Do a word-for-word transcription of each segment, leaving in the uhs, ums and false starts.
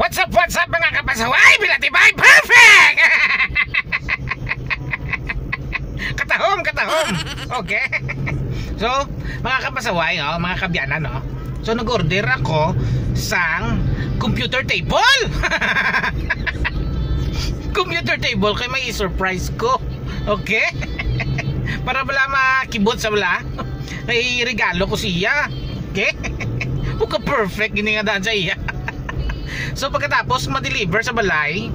What's up, what's up, mga kapasaway? Bilatibay, perfect! Katahom, katahom. Okay. So, mga kapasaway, no, mga kabyanan, no. So, nag-order ako sang computer table. Computer table kay may surprise ko. Okay? Para wala makibot sa wala. Ay, regalo ko siya. Okay? Buka perfect gini nga daan sa iya. So, pagkatapos ma-deliver sa balay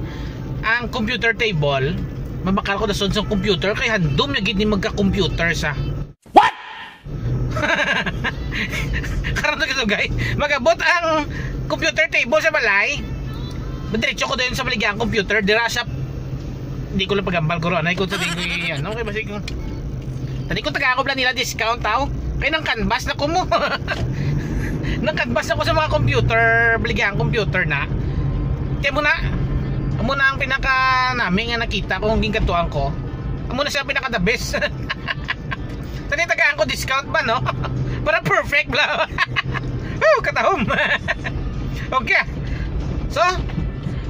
ang computer table, mabakal ko dason sa computer kay handom na gid ni magka-computer sa. What? Karon na gid, guys. Mag-abot ang computer table sa balay. Madiretso ko dayon sa baligya ang computer, dira sa, di ko lang pagambal, guro, anay ko sa di ko yan, no? Kay basig ko. Tani ko taga ako bla nila discount, tao. Kay nang canvas na ko mo. Nang canvas ako sa mga computer, baligya ang computer na. Kaya mo na, amo na ang pinaka nami nga nakita ko, ang gingkatuan ko. Amo na siya pinaka the best. Tani tagaan ko discount ba, no? Para perfect bla. Oh, katahom. Okay. So,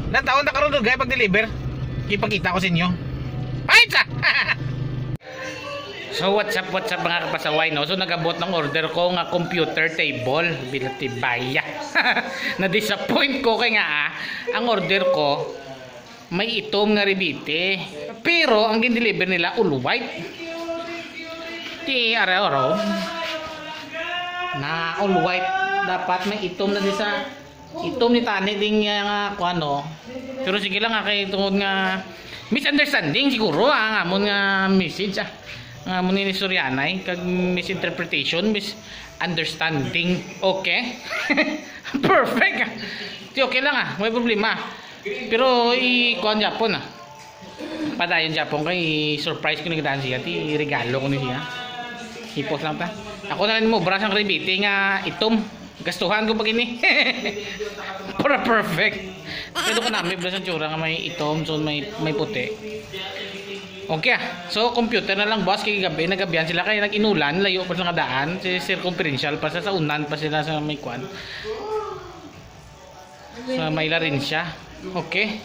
nataon na karon, guys, pag-deliver. Ipakita ko sa inyo. Ay, sa! So, what's up, what's up, mga kapasaway, no? So, nagabot ng order ko nga computer table. Bilatibaya. Na-disappoint ko kay nga, ah, ang order ko, may itom nga ribiti. Pero ang gin-deliver nila all white. Ti, ara, oro. Na all white, dapat may itom na di sa itom ni tani ding, ah, nga kuan, no. Pero sige lang, ah, kay tungod nga misunderstanding siguro, ah, ang amon nga message, ah. Ang amon ni Suryanay, kag misinterpretation, misunderstanding. Okay? Perfect, ah. Ti, okay lang, ah. May problema. Pero i-kuan gyapon, ah. Padayon gyapon kay surprise ko ni kadaan siya. Ti regalo ko ni siya. Hipos lang ta. Ako na lang mo, bra sang ribiti nga itom. Gastuhan ko pag ini. Para perfect. Pero ko namin, bra sang tsura nga may itom, so may, may puti. Okay, ah. So, computer na lang, boss. Kay gabi, nagabihan sila. Kaya nag-inulan, layo pa sa nga daan. Si circumferential pa sa, sa unan pa sila sa may kwan. Sa may Larencia. Okay.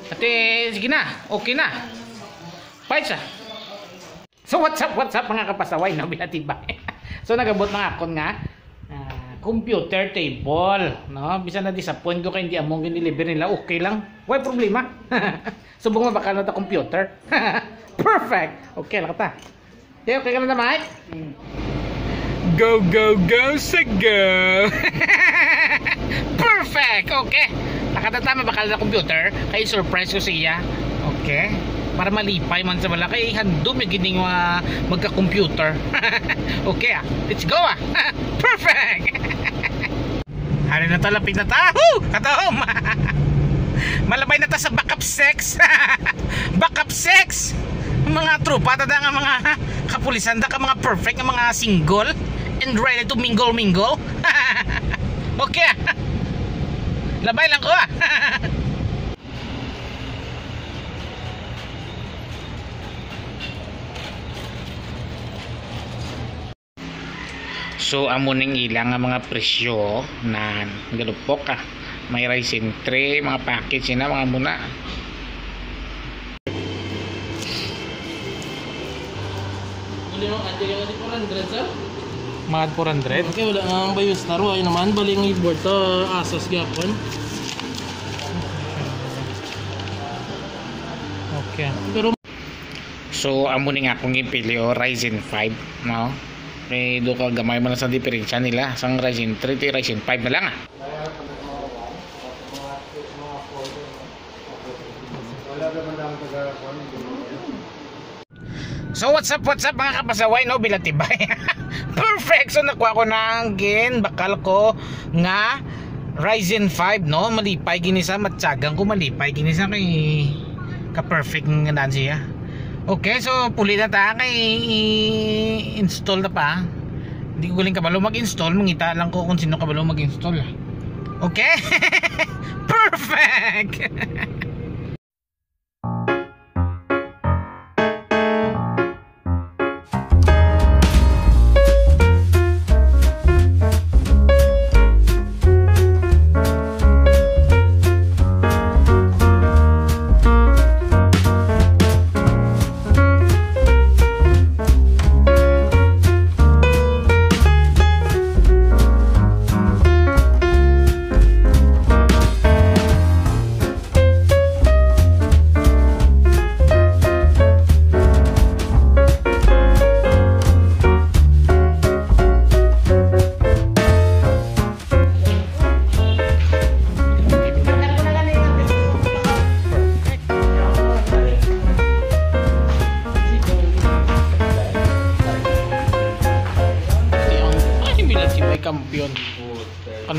Ate, sige na. Okay na. Fight sa. So, what's up, what's up, mga kapasaway, no? Bilatibay. So, nagabot na akon nga, ah, computer table, no? Bisan na-disappoint ko kay hindi among gin-deliver nila, okay lang. Way problema. Subong mabakal na ta computer. Perfect. Okay lang ta. Okay, okay ka na, Mike? Go, go, go, sa go! Perfect! Okay. Nakatata, mabakal na computer. Kay surprise ko siya. Okay. Para malipay man sa wala. Kay handom yung gining mga magka-computer. Okay, ah. Let's go, ah. Perfect! Hari na ta, lapit na ta. Woo! Katom! Malabay na ta sa backup sex. Backup sex! Mga tropa ta da nga mga kapulisan da ka mga perfect nga mga single and ready to mingle, mingle. Okay, ah. Labay lang ko, ah. So, amo ning ila nga mga presyo na galupok, ah. May Ryzen three, mga package na, mga muna. Wala nang ate ka kasi four hundred, sir? Mga four hundred? Okay, wala nga ang bayos na ro. Ay naman, baling i-board to, Asus gyapon. Okay. Pero So, amo ni nga akong ginpili, oh, Ryzen five, no? Kay do ka gamay man sa diferensya nila, sang Ryzen three ti Ryzen five na lang, ah. So, what's up, what's up, mga kapasaway, no? Bilatibay. Perfect! So, nakuha ko na ang gin, bakal ko nga Ryzen five, no? Malipay gini sa, matyagan ko malipay gini sa kay ka-perfect nga daan siya. Okay, so puli na ta kay i-install na pa. Hindi ko galing kabalo mag-install, mangita lang ko kung sino kabalo mag-install. Okay? Perfect!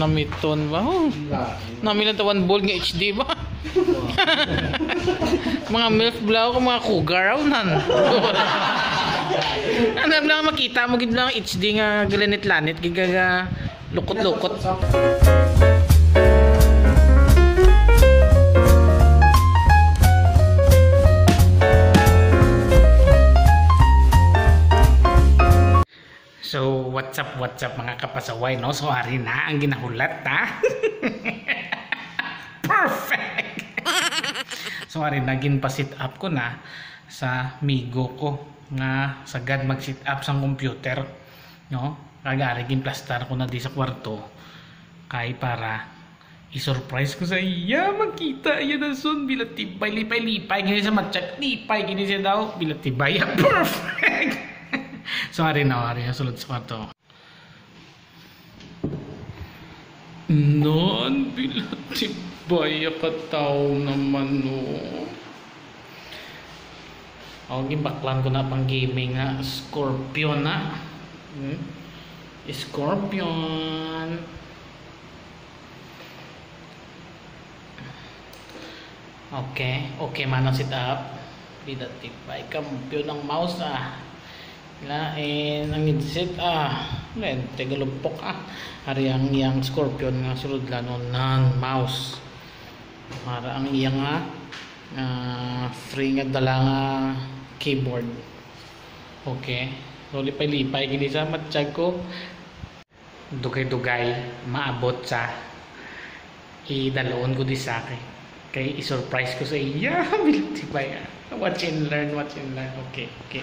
Namiton ba? Oh. Nami lang tawan bold nga H D ba? Mga milf blaw ko, mga cougar, oh, nan. Ano lang makita mo gid lang H D nga galanit-lanit, gid nga lukot-lukot. So, what's up, what's up, mga kapasaway, no? So, ari na ang ginahulat, ha? Perfect! So, ari na, ginpa-sit up ko na sa migo ko nga sagad mag-sit up sang computer, no? Kag ari, ginplastar ko na di sa kwarto kay para i-surprise ko sa iya. Makita iya na son, bilat tibay, lipay-lipay gini sa matchag, lipay gini siya daw, bilat tibay. Perfect! So, ari na, ari na, sulod sa kwarto. Non, bilat tibay ka tao naman, no? O, ginbaklan ko na pang gaming nga Scorpion na. Hmm? Scorpion. Okay, okay man ang sit up. Bilat tibay, kampiyon ang mouse, ah. Lain ang headset, ah. Lente galupok, ah. Ari ang iyang Scorpion nga sulodlanon nan mouse. Para ang iyang, ah, ah, free nga dala nga keyboard. Okay. So, lipay-lipay gini sa matchag ko. Dugay-dugay, maabot sa idalon ko di sa akin. Kay i-surprise ko sa iya. Bilang tibay, ah. Watch and learn, watch and learn. Okay, okay.